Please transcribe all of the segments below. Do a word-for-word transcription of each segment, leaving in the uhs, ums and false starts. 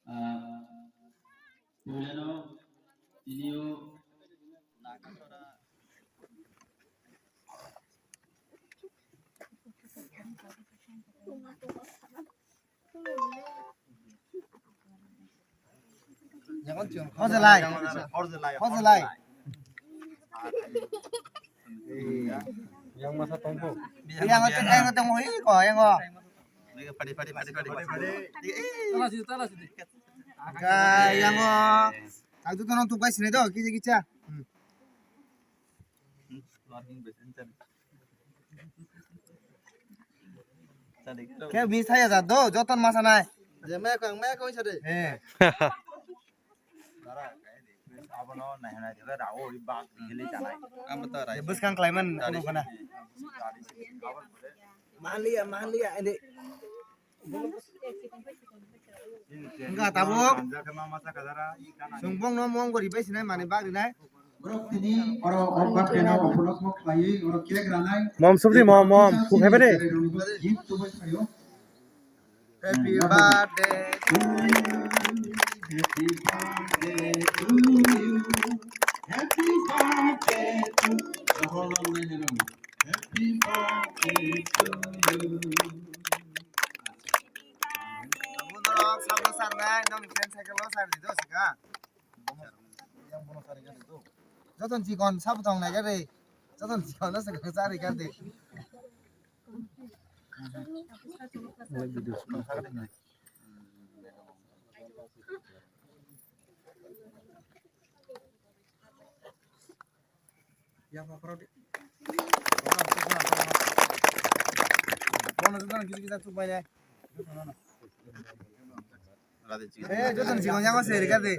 Ah, Juliano, Tinio, Hojelai. Hojelai. Yang masa tongpo. Yang itu yang itu hoi ko yang ko. Padi padi padi padi. Tala sini tala sini. Ka yang ko. Aku tuh nonton guys nih tuh kisa kisa. Khe bis thaya ja do, joton masa nai. Je me kang me koi sade. Eh. Abono nai nai de rao ri bak hili janai. Amo to rai. Bus kang klaiman ano kana. Mahliya, mahliya, ende. Enggak tabuk. Sumbong no mong gori bai sinai mani bak rinai. Borok tini oro o birthday no upolokho khlaiwi oro cake ranai. Mom, subdi mom, mom, kuk hebe de. Gift tubu khlaio. Happy birthday to you. Happy birthday to you. Happy birthday to you. Happy birthday to you. Abo norok sabno sarnai, nong friend cycle o sar di do sika. Yang bono sari kan itu. Joton chikon sabo tong nai gari. Joton chikon no saka sari kan di. Yang apa di? Bono joton kisi kisa chuk bai nai. Eh, joton chikon yang sari kan di.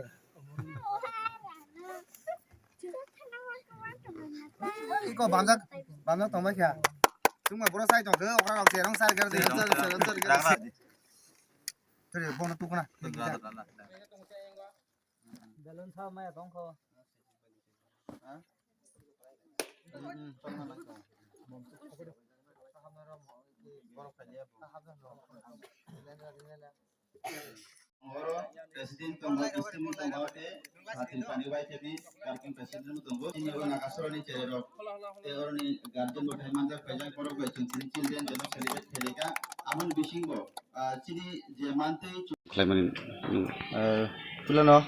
Iko bamjak, bamjak tongbai kha. Chwngma boro sai tongkhe, okra rok cherong sar gar de. Sar, sar, sar, sar. Tore bono tukuna. Balloon sa maya tongkho. Ha? Oro president tongo, S T M tongo, tei Satil Pani Y T F ni working president bo tongo. Chini oro Nagasora ni chererok, tei oro ni guardian bo thai manjak, paijak, borok bai chwng chini children day no celebrate khailai kha. Aboni bisingo, ah, chini je mantwi khlaimani, uh, Tulano,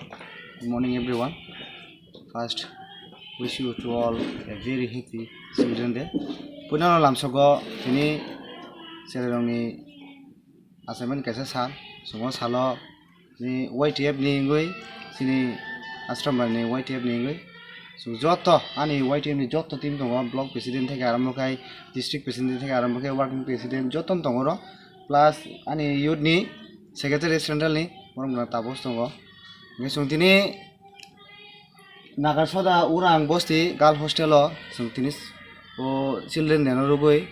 good morning everyone. First, wish you to all a very happy Children Day. Puinano lamsogo tini chererokni achaimani kaisa sal, chwng o salo chini Y T F ni wngwi, chini Ashram ni Y T F ni wngwi, chwng joto ani Y T F ni joto team tongo, block president theke arombo khai, district president theke arombo khai, working president joto no tongo oro, plus ani youth ni secretary central ni borok no tabuk tongo. Hwnkhe chwng tini Nagarsoda Urang Bosti Girl Hostel o chwng tini o children day no rwgwi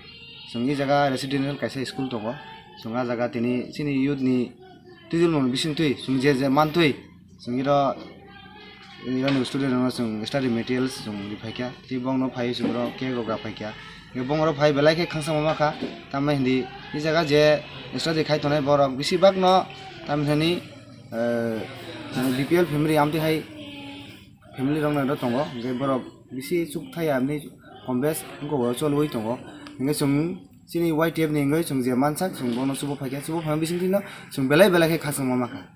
chwng e jaga residential kaisa school tongo. Chwng a jaga tini chini youth ni twidulmung bisingtwi chwng je je mantwi chwng iro, ironi student rokno chwng study materials chwng riphaikha. Tei bongno phaiwi chwng oro cake rok raphaikha. Hwnkhe bong oro phai belai khe khakchangma makha. Tamni hindi e jaga je study khai tongnai borok bisi bakno tamni hwnwi, eh, B P L family amtwi hai family rok no tongo, hwnkhe borok bisi chuk thaya hinwi kombes wngkha bo cholwi tongo. Hwnkhe chwng chini Y T F ni wngwi chwng je mansak chwng bono chubo phaikha, chubo phaima bisingtwi no chwng belai belai khe khakchangma makha.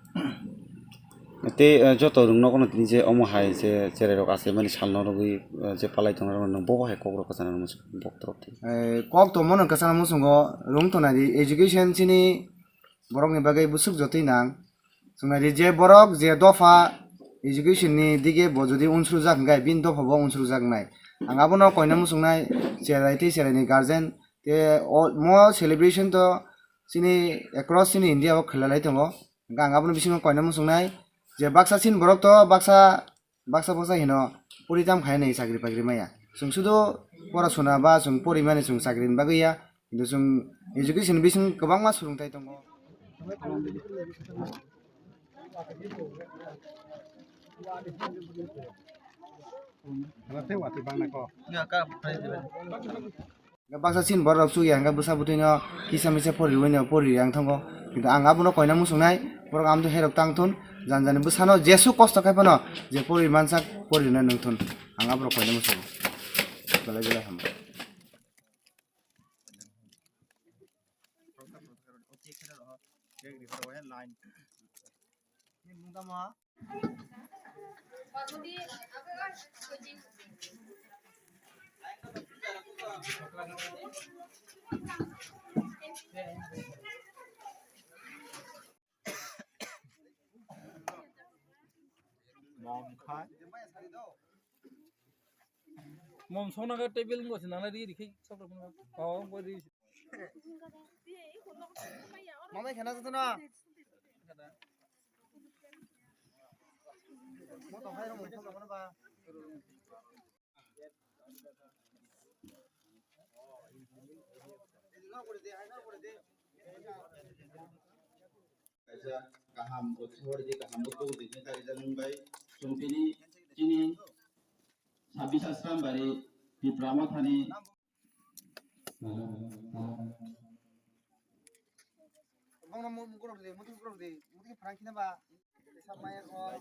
Tei, eh, joto rwng nogo no tini je omo hai je cherai rok achaimani sal no rwgwi, eh, je palai tongnai rok no nwng bobo hai kok rok kwchana rwngmani bok torok twi. Eh, kok tongmano kwchana muchungo rwng tongnai di education chini borok ni bagwi bwswk jotoi nang. Chwng nai di je borok je dopha education ni dige bo jodi unsukjak hwnkhe bini dopha bo unsukjak nai. Ang abono koina muchungnai cherai tei cherai ni guardian te o mo celebration to chini across chini India o khlai lai tongo. Hwnkhe ang abono bisingo koina muchungnai je baksa chini borok to baksa baksa baksa hino puri tam khai nai chakri pakri maya. Chwng sudo porasona ba chwng porimani chwng chakrini bagwi ya, kintu chwng education bising kwbangma swrwngthai tongo. Hwnkhe baksa chini borok rok chukya hwnkhe bwsa bwtwino kisa misa poriwi no pori ang thango. Kintu ang abono koina muchungnai, borok amtwi herok tang thun, jani jani bwsano jesu kosto khai phano je pori mansak pori rwna nwng thun, ang aborok koina muchungo. Belai belai hambai. Mom khai. Mom sona ka table ngo sinang na ri ri khai sok rok no. Oh, ngo ri. Mama khana jatuna. Mo to hai ro mo to ba. Kaisa kaham utsor di kaham bukhuk di khe kaisa nwng bai chwng tini chini sabis Asrambari Tipra Mothani. Bongno mu-, mukurok di, muti mukurok di, muti phrang khina ba. Sab maya ko.